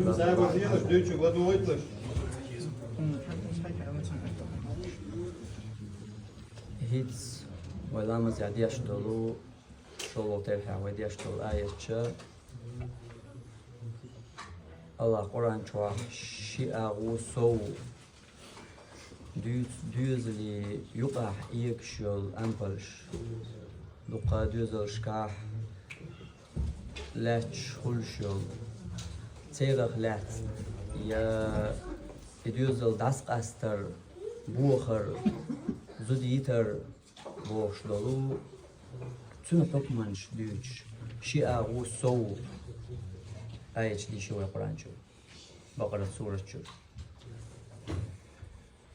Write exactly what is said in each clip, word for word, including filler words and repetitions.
Саба хилаш, дуьйцу, вадувойтлаш. ХӀинца вай ламаз яхь деш долу, шолгӀа терхьехь вай деш долу аятча, Аллах Къуръан чохь ши агӀу сов дуьйцу доьзалийн юкъахь эгаш йолу ампалш, дуккха доьзалшкахь лаьтташ хуьлуш йолу, церах лаьцна, я и доьзал дӀасакъастар, бохар, зуда йитар бохуш долу, цуьнан хьукманаш дуьйцуш, ши агӀу сов аяташ дийшина вай Къуръан чу, Бакъарат сурат чу.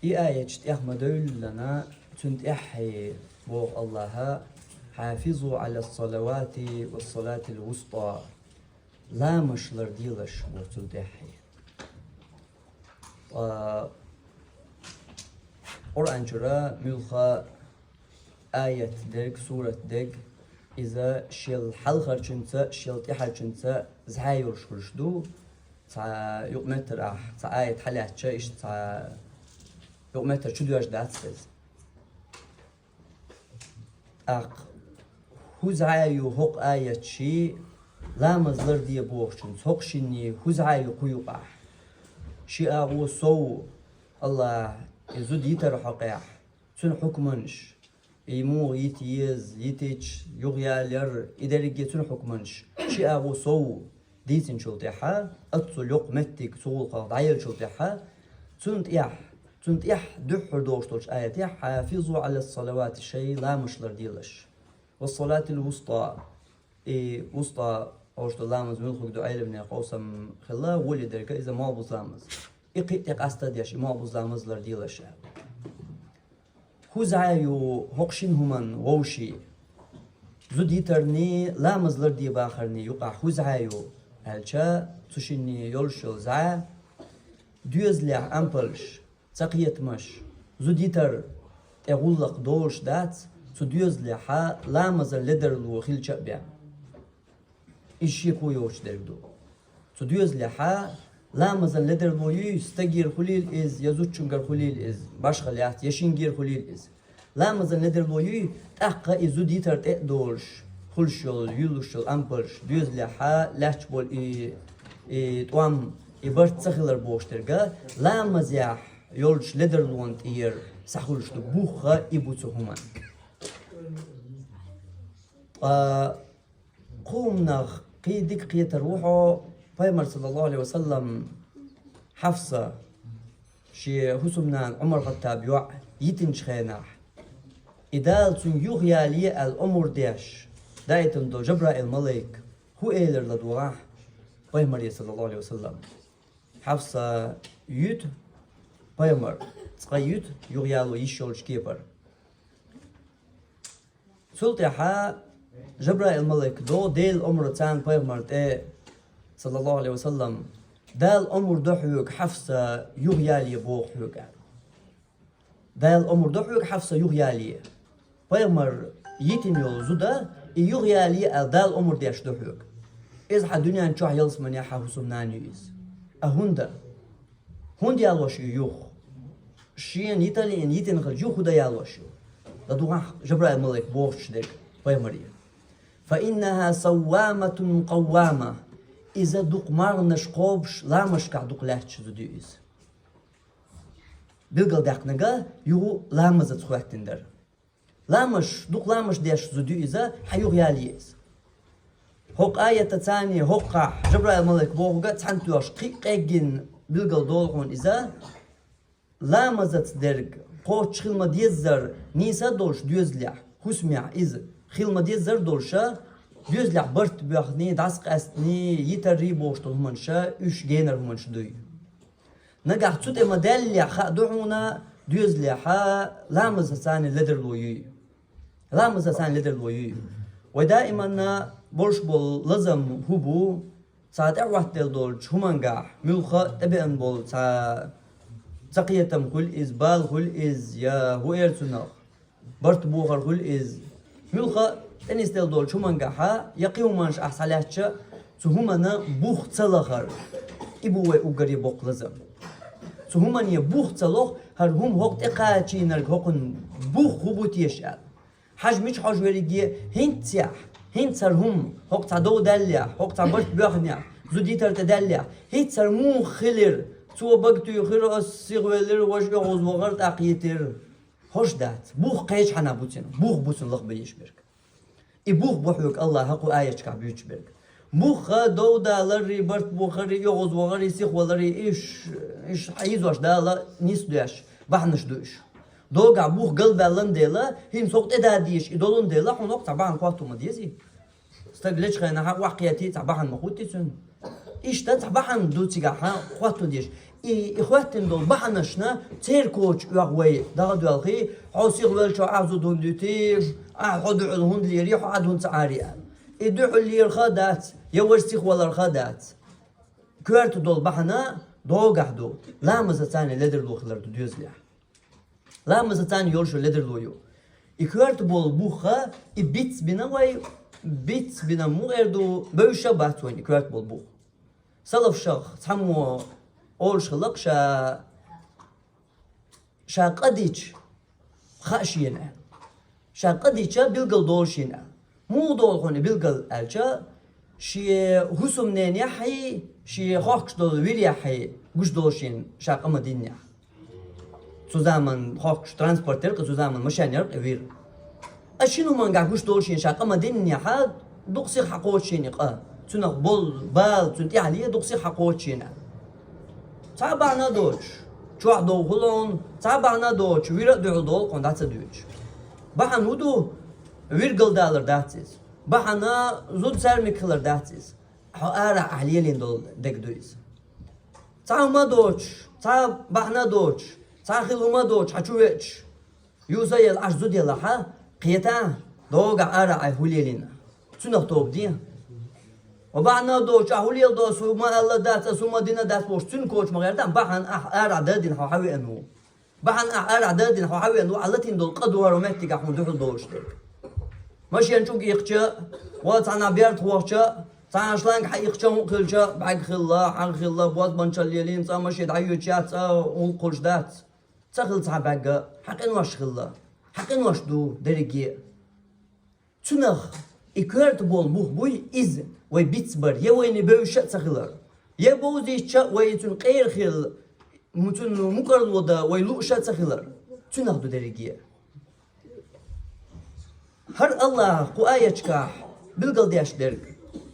И аяташ тӀех ма девллина, цуьнан тӀаьххье боху Аллаха: «Хьафизу Ӏала ссалавати ва ссалатил вуста». Ламазаш ларделаш боху цуьнан тӀаьххье. Ткъа Къуръан чуьра муьлхха аят дерг, сурат дерг, иза шел хьалхарчуьнца, шел тӀаьхьарчуьнца зӀе йолуш хуьлуш ду. Цхьа юкъаметтар ахь, цхьа аят хьалаьцча, иштта цхьа юкъаметтар чу доьжна дац иза. ТӀаккха хӀун зӀе ю хӀокху аятчий, ламаз ларде бохучуьнца, хӀокху шинний хӀун зӀе ю кху юкъахь? Ши агӀо сов, Аллах, и зуда йитар хьокъехь, цуьнан хьукманаш, и муха йита еза, йитича юхаялаяр, и дерриге цуьнан хьукманаш, ши агӀо сов дийцинчул тӀаьхьа, оццул йоккха меттиг цу гӀуллакхах дӀаеллачул тӀаьхьа, цунна тӀехь, цунна тӀехь дуьххьара догӀуш долчу аятехь: «Хьафизу Ӏала ссалавати», шайн ламазаш ларделаш. «Ва ссалатил вуста». И вуста олуш долу ламаз муьлхарг ду, Ӏеламнехан къовсам хилла, вуьйцу дерг иза малхбузу ламаз. И кхин а тӀекъаста а деш, и малхбузу ламаз ларделаш аьлла. ХӀун зӀе ю хӀокху шина хӀуманна вовшийн? Зуда йитарний, ламаз ларде бахарний юкъахь хӀун зӀе ю аьлча, цу шинний йолуш йолу зӀе: доьзалехь ампалш, цакхетамаш, зуда йитар тӀе гӀуллакх долуш дац, цу доьзалехь ламазан ледарло хилча а бен. Иза шеко йоцуш дерг ду. Цу доьзалехь ламазан ледарло юй, стагера хуьлийла иза, я зудчуьнгара хуьлийла иза, башхалла яц, я шингера хуьлийла иза. Ламазан ледарло юй, тӀаккха и зуда йитар тӀе а долуш, хуьлуш йолу, юьллуш йолу ампалш, доьзалехь лаьтташ болу и, и тӀом, и барт ца хилар бохуш дерг, ламазехь йолчу ледарлонан тӀера схьахуьлуш ду, бухха и бу цу хӀуманна. Ткъа кху хӀуманах кхин дика кхетар ву хьо, Пайхамар, саллаллаху Ӏалайхи ва саллам, Хьафса, шен хӀусамнана Ӏумар-Хаттабан йоӀ йитинчу хенахь, и Дала цуьнга юхаялае аьлла омра деш, даийтина долу Жабраил-малайк хӀун элира ладогӀахь Пайхамаре, саллаллаху Ӏалайхи ва саллам: «Хьафса, юьту Пайхамар, цкъа юьту юхаяло йиш йолчу кепара». Цул тӀаьхьа Жабраил-малайк догӀу Делан омра царна Пайхамар тӀе, саллаллаху Ӏалайхи ва саллам: «Дала омра до хьоьга Хьафса юхаялае боху хьоьга», аьлла. «Дала омра до хьоьга Хьафса юхаялае». Пайхамар йитина йолу зуда, и юхаялае аьлла Дала омра деш ду хьоьга. Иза хьан дуьнен чохь ялсаманехь хьан хӀусамнана ю иза. А хӀунда? ХӀунда ялош ю юха? Шена йита а лиъна, йитина хилча юха хӀун дан ялош ю? ЛадогӀахь Жабраил-малайк бохучу дерг Пайхамаре: «Фа иннаха савваматун къаввама». Иза дукха марханаш кхобуш, ламазашкахь дукха лаьтташ зуда ю иза. Билгалдаьккхинарг юха ламазаца хӀоьттина дара. Ламазаш, дукха ламазаш деш зуда ю иза, хьан юхаялае иза. ХӀокху аятаца, хӀокхахь Жабраил-малайк бохург цхьаьна тоьхча кхин а къеггина билгалдолу хьуна иза, ламазаца дерг кхоччуш хила ма-деззара нийса а долуш доьзалехь, хӀусамехь иза хила ма-деззара а долуша, доьзалехь барт боьхний, дӀасакъаьстиний, йитаррий бохуш долу хӀуманаш, уьш генара хӀуманаш дуй. Нагахь цу тӀе ма-даьллехь хаа ду хьуна, доьзалехь ламазаца ледарло юй. Ламазаца ледарло юй. Вай даиманна болуш болу лазам хӀун бу, цхьа тӀехӀоттаделла долчу хӀумангахь, муьлхха а тӀебеана болу цхьа цакхетам хуьлу иза, бала хуьлу иза, я хӀун эр цунах, барт бохар хуьлу иза. Муьлхха а тӀенисделла долчу хӀумангахьа, я кхин хӀуманаш ахь схьалаьцча, цу хӀуманна бух ца лахар. И бу вай уггаре боккха лазам. Цу хӀумане бух ца лоху, хӀара хӀума хӀокху тӀе кхачийнарг хӀокхуьнан бух хӀун бу теша аьлла. Хьажа мича хьожа верриге, хӀинццехь, хӀинца хӀара хӀума, хӀокху цхьа дов даьллехь, хӀокху цхьа барт боьхнехь, зуда йитар тӀе даьллехь, хӀинца хӀара муха хилира, цо бага туьйхира, аса сихвеллира, важа оьгӀаз вахара, тӀаккха йитира. ХӀорш дац. Бух кхечахьана бу цуьнан, бух бу цуьнан лахбан езаш берг. И бух бу хьоьга Аллаха кху аяташкахь буьйцуш берг. Бух а, дов даларрий, барт бохаррий, оьгӀаз вахаррий, сихваларрий, уьш, уьш хьийзош Дала нисдеш бахьанаш ду уьш. Догахь бух галбаьллан дела, хӀинца хӀокху тӀе да дезаш и долун дела, хьуна хӀокху цхьа бахьана хӀотту ма дезий. Стаг лечу хенахь охьакхетий, цхьа бахьана ма хӀуттий цуьнан. Иштта цхьа бахьана ду цигахь хӀотту дезаш. И, и хӀоьттина долу бахьанашна церковачу оьгӀа вай дагӀа доьлхий, хьо сихвелчо ахь зуда хӀунда юьтий, ахь хьо дуьхьал хӀунда лерий, хьо Ӏад хӀунда ца Ӏарий аьлла. И дуьхьал лерах а дац, я важа сихваларх а дац. Коьрта долу бахьана догахь ду, ламаза царна ледарло хилар ду доьзалехь. Ламаза царна йолуш ледарло ю. И коьрта болу бух а, и бицбина вай, бицбина муха эр ду, бевзаш а бац вайн и коьрта болу бух. Салафашах цхьаммо олуш хилла-кх ша, ша къа дича, хаьа шена аьлла. Ша къа дича билгал долу шена аьлла. Муха долу хьуна билгал аьлча, шен хӀусамненехьий, шен хохкуш долу вирехьий гуш долу шена ша къа ма-диннехь. Цу заман хохкуш транспорт яра-кх, цу заман машен яра-кх вир. Ас шина хӀумангахь гуш долу шена ша къа ма-диннехьа, дукха сиха хьакхочу шена и къа. Цунах болу бала, цунна тӀаьхье дукха сиха хьакхочу шена. Цхьа а бахьана доцуш, чохь дов хуьлу хьуна, цхьа а бахьана доцуш, вира а дуьхьал долу хьуна дӀа ца дуьйцуш. Бахьана хӀун ду? Вир галдалар дац иза. Бахьана зуда саьрмик хилар дац иза. Хьо арахь ахь лелийна долу дерг ду иза. Цхьа хӀума доцуш, цхьа бахьана доцуш, цхьа хила хӀума доцуш, хьан чу веачаш, юса а елла, Ӏаш зуда елахь, кхета, догахь арахь ахь хӀун лелийна. Цунах тоба де. Ва бахьана доцуш, ахь хӀун леладо, ас хӀума аьлла дац, ас хӀума дина дац бохуш, цуьнан коча ма гӀертахь, бахьана ахь арахь дан дина хьо хьан веана ву. Бахьана ахь арахь дан дина хьо хьан веана ву, ахь латийна долу къа ду хӀара меттигахь хьуна дуьхьал долуш дерг. Машен чӀуг иккхича, ва цхьана берда хохча, цхьана шланг хьан иккхича, хӀун хилча, бӀаьрг хилла, хьагӀ хилла, бозбанчалла лелийна, цкъа машен дӀайоьдуш яц, цкъа гӀуллакх хуьлуш дац. Ца хилла цхьа бӀаьрга, хьан къинош хилла, хьан къинош ду дерриге а. Цунах и коьрта болу бух буй иза, вай бицбар, я вайна бевзаш а ца хилар, я бовзийтича а вай цуьнан къера хила, му-, цуьнан мукӀарло дан вай лууш а ца хилар. Цунах ду дерриге а. ХӀара Аллаха кху аяташкахь билгалдеш дерг.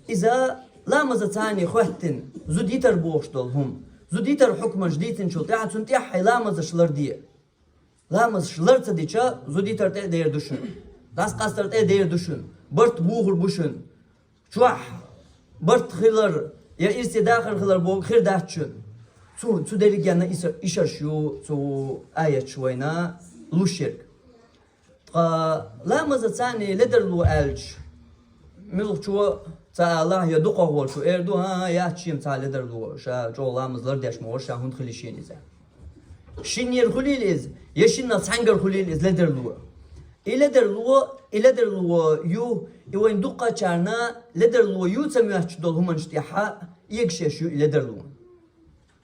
Иза ламаза царна хӀоьттина, зуда йитар бохуш долу хӀума. Зуда йитар хьукманаш дийцинчул тӀаьхьа цунна тӀаьххье ламазаш ларде. Ламазаш лар ца дича, зуда йитар тӀе а дер ду шуна. ДӀасакъастар тӀе а дер ду шуна. Барт бухур бу шуна. Чохь барт хилар я ирсе дахар хилар бохург хир дац шуна. Цу, цу дерригенна иса-, ишарш ю цу аяташ вайна луш ерг. Ткъа ламаза царна ледарло аьлча, муьлххачо ца алахь, я дукхах волчо эр ду, хӀан-хӀа, яц шена цхьа ледарло, ша чӀогӀа ламаз лардеш ма вара, ша хӀунда хили шена иза. Шиннера хуьлийла иза, я шиннах цхьаьнгара хуьлийла иза ледарло. И ледарло, и ледарло ю, и вайн дуккхачарна ледарло ю ца моьттуш долу хӀуманаш тӀехьа эгаш еш ю и ледарло.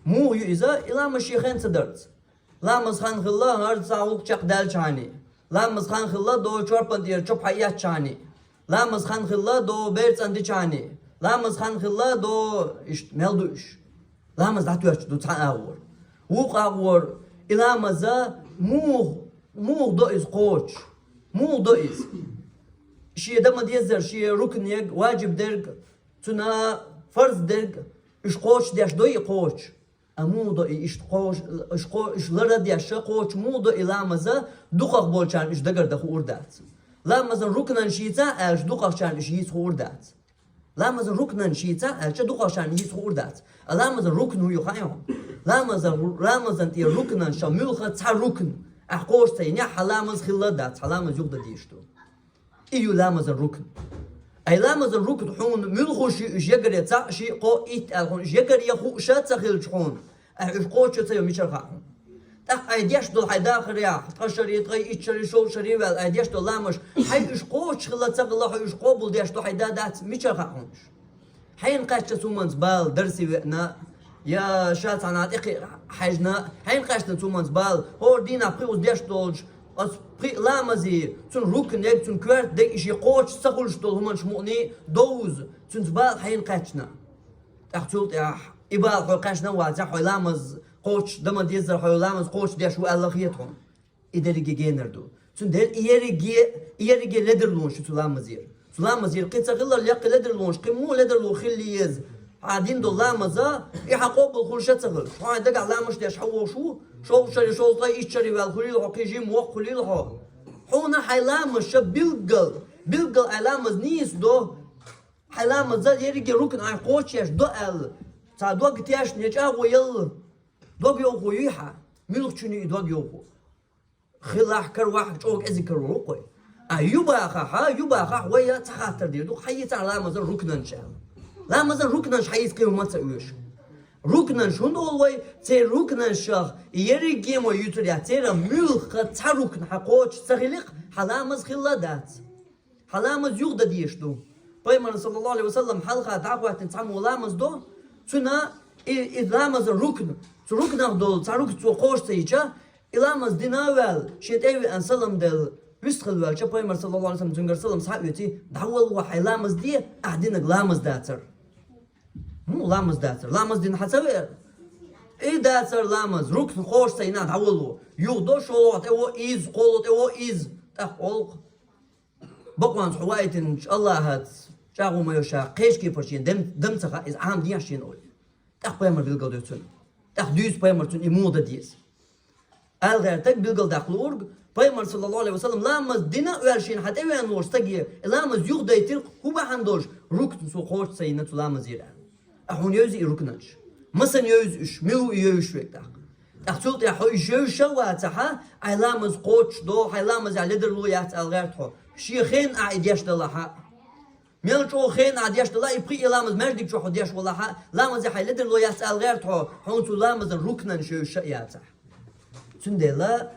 Муха ю иза, и ламаз шен хен ца дарца. Ламаз хан хилла, хӀара цхьа гӀуллакх чекхдаьлчхьаний. Ламаз хан хилла, до чорпан тӀера чопа хьаэцчхьаний. Ламаз хан хилла, до бер цӀандичхьаний. Ламаз хан хилла, до иштта мел ду уьш. Ламаз дӀатоьттуш ду цхьа агӀор. Вукху агӀор и ламаза муха, муха до иза кхочуш? Муха до иза? Шен дан ма-деззара, шен рукн ерг, важиб дерг, цуьнан фарз дерг, уьш кхочушдеш до и кхочуш? А муха до и иштта кхош-, уьш кхо-, уьш лара деш кхочуш муха до и ламаза, дукхах болчарна уьш дагардан хуур дац. Ламазан рукнан шийца а аьлча, дукхахчарна уьш йийца хуур дац. Ламазан рукнан шийца а аьлча, дукхахчарна йийца хуур дац. А ламазан рукн хӀун ю хаьий хьуна? Ламазан, ламазан тӀера рукнан ша муьлхха цхьа рукн ахь кхочуш ца йинехь, хьан ламаз хилла а дац, хьан ламаз юхадан дезаш ду. И ю ламазан рукн. Ай ламазан рукн хьуна муьлхха ши уьш ягаре цхьаъ, шиъ, кхоъ, итт аьлла хьуна уьш ягаре хууш а ца хилча хьуна, ахь уьш кхочуш ца йо мичара хаьа хьуна? ТӀаккха ай деш долу хьайн дахарехь, ткъа шаре, ткъа итт шаре, шовзткъа шаре ваьлла ай деш долу ламазаш, хьайн уьш кхочуш хилла ца хилла, хьо уьш къобалдеш ду хьайн да, дац, мичара хаьа хьуна уьш? Хьайна кхаьчча цу хӀуманца бала дарсе веана, Я ша цхьанна тӀекхиъ хьаьжна, хьайна кхаьчна цу хӀуманца бала, хӀора дийнахь пхи уз деш долчу оцу пхи ламазе, цуьнан рукн дерг, цуьнан коьрта дерг и шен кхочуш ца хуьлуш долу хӀуманаш мукъане довза, цуьнца бала хьайна кхаьчна. ТӀаккха цул тӀаьхьа и бала хьо кхаьчна а вацахь, хьо ламаз кхочуш дан ма дезара, хьо ламаз кхочуш деш ву аьлла хета хьуна. И дерриге генар ду. Цундела и ерриге, и ерриге ледарлонаш ю цу ламазера. Цу ламазера кхин ца хилар, лекха ледарлонаш, кхин муха ледарло хила еза? Хьан дина долу ламаза, и хьан къобал хуьлуш а ца хилча. Хьо хьайн дагахь ламазаш деш хьан вогӀуш ву? Шовзткъа шаре, шовзткъе исс шаре ваьлла хуьлийла хьо, кхин жимма воккха хуьлийла хьо. Хьуна хьайн ламазаш билггал, билггал хьайн ламаз нийса до, хьайн ламаза ерриге рукн хьайн кхочуш еш до аьлла, цхьа дог тешна я чӀагӀо ялла, дог йовхо юй хьан? Муьлхачунна ю и дог йовхо? Хилахь, каравахь, чӀогӀа кӀезиг карор ву-кх вай. А ю бахахь, ю бахахь, вай цхьа хаттар дийр ду, хьан йийцахь ламазан рукнанаш аьлла. Ламазан рукнанаш хьан йийца кхин хӀума ца оьшу. Рукнанаш хӀунда олу вай, церан рукнанашах ерриге ма юьйцур яц, церан муьлхха цхьа рукн хьан кхочуш ца хилихь, хьан ламаз хилла а дац. Хьан ламаз юха дан дезаш ду. Пайхамарна, саллаллаху алейхи ва саллам, хьалха дӀа а хӀоьттина цхьаммо ламаз до, цуьнан и, и ламазан рукн, цу рукнах долу цхьа рукн цо кхочуш ца йича, и ламаз дина а ваьлла, шен тӀе а веана салам делла, вистхила ваьлча, Пайхамар, саллаллаху алейхи ва саллам, цуьнгара салам схьа а оьций, дӀавалла хьайн ламаз де, ахь динарг ламаз дацара. ХӀун ламаз дацара? Ламаз дина хьан ца веара? И дацара ламаз, рукн кхочуш ца йина дӀавалла. Юха до шолгӀа тӀе во иза, кхоалгӀа тӀе во иза, тӀаккха олу-кх. Бакъонца хьо ваийтинчу Аллахьаца чӀагӀо ма йо ша, кхечу кепара шена дам, дам ца хаьа, иза Ӏамадехьа шена олий. ТӀаккха пайхамар билгалдо цунна. ТӀаккха дуьйцу пайхамар цунна и муха дан деза. Ала гӀертарг билгалдаккха луург, пайхамар, саллаллаху алейхи ва саллам, ламаз дина а ваьлла шена хьан тӀе веана волчу стаге, и ламаз юха дайтира-кх хӀун бахьана долуш, рукн цо кхочуш ца йина цу ламазера аьлла. Ахь хьуна евзий и рукнанаш? Масана евза уьш, мила ву и евзаш верг тӀаккха? ТӀаккха цул тӀаьхьа хьо уьш евзаш а вацахь, хьайн ламаз кхочуш до, хьайн ламазехь ледарло яц ала гӀерта хьо. Шен хенахь и деш далахь а. Мел чӀогӀа хенахь деш далахь а, и пхи а ламаз маьждиг чохь хьо деш валахь а, ламазехь хьайн ледарло яц ала гӀерта хьо, хьуна цу ламазан рукнанаш евзаш а яцахь. Цундела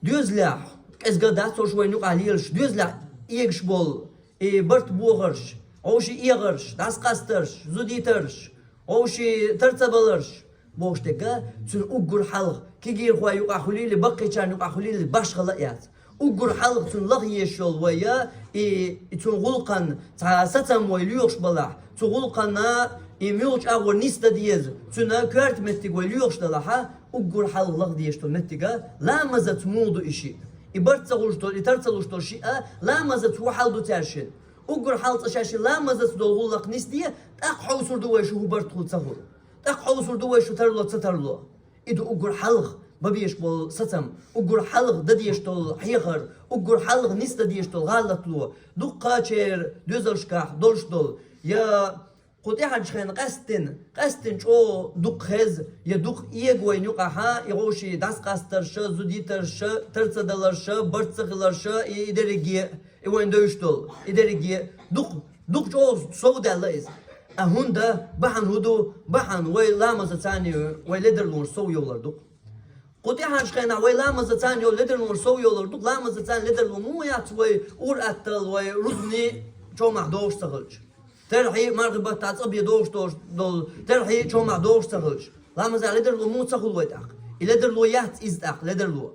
доьзалехь, кӀезга дац уьш вайна юкъахь лелаш, доьзалехь эгаш болу, и барт бохарш, вовшийн эгӀарш, дӀасакъастарш, зудитарш, вовшийн тар ца баларш бохуш дерг, цуьнан уггар хьалха, кегийрхой юкъахь хуьлийла, баккхийчарна юкъахь хуьлийла, башхала а яц. Уггар хьалха цунна лаха езаш йолу вай, и, и цуьнан гӀуллакхана цхьа сацам вай лоьхуш балахь, цу гӀуллакхана и муьлхачу агӀор нисдан деза, цуьнан коьрта меттиг вай лоьхуш далахь, уггар хьалха лаха дезаш долу меттиг ламазаца муха ду и шиъ. И барт ца хуьлуш долу, и тар ца луш долу шиъ а ламазаца хӀун хьал ду цаьршинна? Уггар хьалха цкъа шаьшшинна ламазаца долу гӀуллакх нисде, тӀаккха хьовсур ду вай шу хӀун барт хуьлу ца хуьлу. ТӀаккха хьовсур ду вай шу тарло ца тарло. И ду уггар хьалха бан безаш болу сацам, уггар хьалха дан дезаш долу хьехар, уггар хьалха нисдан дезаш долу гӀалатло. Дуккхачеран доьзалшкахь долуш долу, я кху тӀаьхьарчу хенахь къаьсттина, къаьсттина чӀогӀа дукха хеза, я дукха эга вайна юкъахь, и вовшийн дӀасакъастарша, зудитарша, тар ца даларша, барт ца хиларша, и, и дерриге, и вайна девзаш долу, и дерриге дукха, дукха чӀогӀа совдаьлла иза. А хӀунда, бахьана хӀун ду, бахьана вай ламазаца цхьаьна вай ледарлонаш сов йовлар ду-кх. Кху тӀаьхьарчу хенахь вай ламазаца цхьаьна йолу ледарлонаш сов йовлар ду-кх, ламазаца цхьаьна ледарло муха яц вай ур-атталла, вай рузбане чомахь догӀуш ца хилча. Терхье а мархи баттахь цӀа бен догӀуш долуш долу терхье а чомахь догӀуш ца хилча. Ламазехь ледарло муха ца хуьлу вай тӀаккха? И ледарло яц иза тӀаккха, ледарло.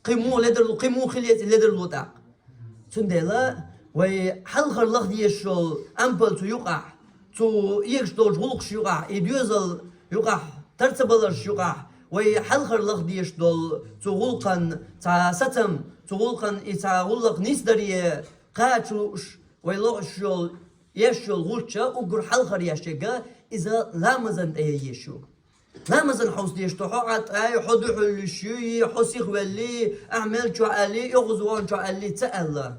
Кхин муха ледарло, кхин муха хила еза и ледарло тӀаккха? Цундела вай хьалхара лаха дезаш йолу ампал цу юкъахь, цу эгаш долчу гӀуллакхаш юкъахь, и доьзал юкъахь, тар ца баларш юкъахь, вай хьалхара лаха дезаш долу цу гӀуллакхан цхьа сацам, цу гӀуллакхан и цхьа гӀуллакх нисдаре кхача лууш, вай лоуш йолу, еш йолу гӀулч а уггар хьалхара еш ерг а, иза ламазан тӀе ян езаш ю. Ламазан хьовса дезаш ду хьо, Ӏа тӀай, хьо дуьхьал йиш юй, хьо сихвеллий, ахь мел чохь аьллий, оьгӀазвахана чохь аьллий ца аьлла.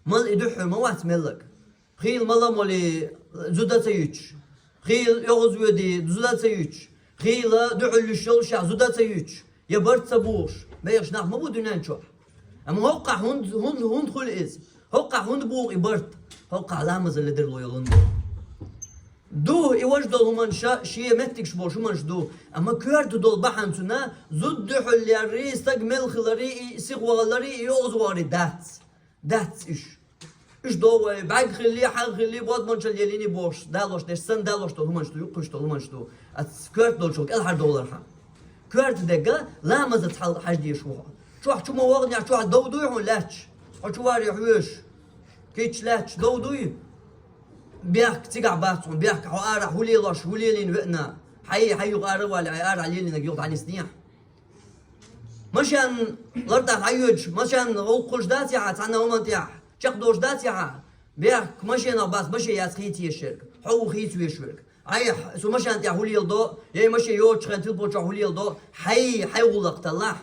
Мала и дуьхьал ма вац меллаг. Хийла мала а молий, зуда ца юьтуш. Хийла оьгӀазвоьдий, зуда ца юьтуш. Хийла дуьхьал йиш йолушехь, зуда ца юьтуш. Я барт ца бухуш, бехаш нах ма бу дуьнен чохь. Амма хӀоккхахь хӀунда, хӀунда, хӀунда хуьлу иза? ХӀоккхахь хӀунда буху и барт? ХӀоккхахь ламазан ледарло йолун ду. Ду, и важа долу хӀуманаш а, шен меттигаш болуш хӀуманаш ду. Амма коьрта долу бахьана цуьнан зуда дуьхьал яррий, стаг мел хиларий, и сихваларий, и оьгӀазвахарий дац. Дац уьш. Уьш довай, бӀарг хилли, хьагӀ хилли, бозманчал еллини бохуш, далош деш, сан далош долу хӀуманаш ду, юккъуш долу хӀуманаш ду. Ас коьрта долчул кӀелхьардовлархьа. Коьрта дегга ламазаца хьал хьаждеш ву хьо. Чохь чу ма вогӀнехь, чохь дов дуй хьуна лаьтташ? Хьо чу варе хьоьжуш. Кийча лаьтташ дов дуй? Бехк цигахь бац хьуна, бехк хьо арахь хӀу лелош, хӀу лелийна веана. Хьай, хьай юха ара вале, хьай арахь лелийнарг юха дӀаниснехь. Машен лартӀахь дӀайоьдуш, машен гӀуллакх хуьлуш дац яхьа, цхьана хӀуман тӀехь, чекхдолуш дац яхьа. Бехк машенах бац, машен яц хийца еш верг. Хьо ву хийца веш верг. Айхьа, со машен тӀехь хӀу леладо, я и машен йоцучу хенахь телефон чохь хӀу леладо, хьай, хьай гӀуллакх таллахь.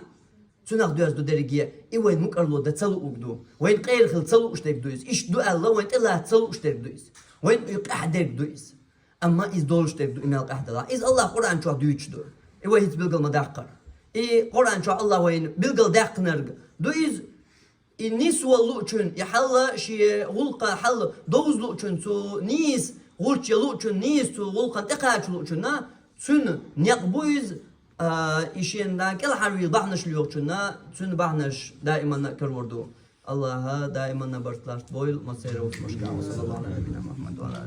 Цунах доьзна ду дерриге, и вайн мукӀарло дан ца луург ду. Вайн къера хила ца лууш дерг ду иза. Иштта ду аьлла, вайн тӀелаца ца лууш дерг ду иза. Вайн и къаьхьа дерг ду иза. Амма иза долуш дерг ду, и мел къаьхьа далахь. Иза Аллах Къуръан чохь дуьйцуш ду. И вай хӀинца билгал ма даккхара. И Къуръан чохь Аллах вайна билгал даьккхинарг ду иза. И нисвала луучун, и хьалла шен гӀуллакха хьалла довза луучун, цу нийса гӀулчче луучун, нийса цу гӀуллакхан тӀекхача луучунна, цуьнан некъ бу иза, а, и шена кӀелхьарвийла бахьанаш лоьхучунна, цуьнан бахьанаш даиманна а карор ду. Аллаха даиманна барт ларт бойла, массеран вуьшта машка, ва саллаллаху Ӏала набийина Мухьаммад ва Ӏала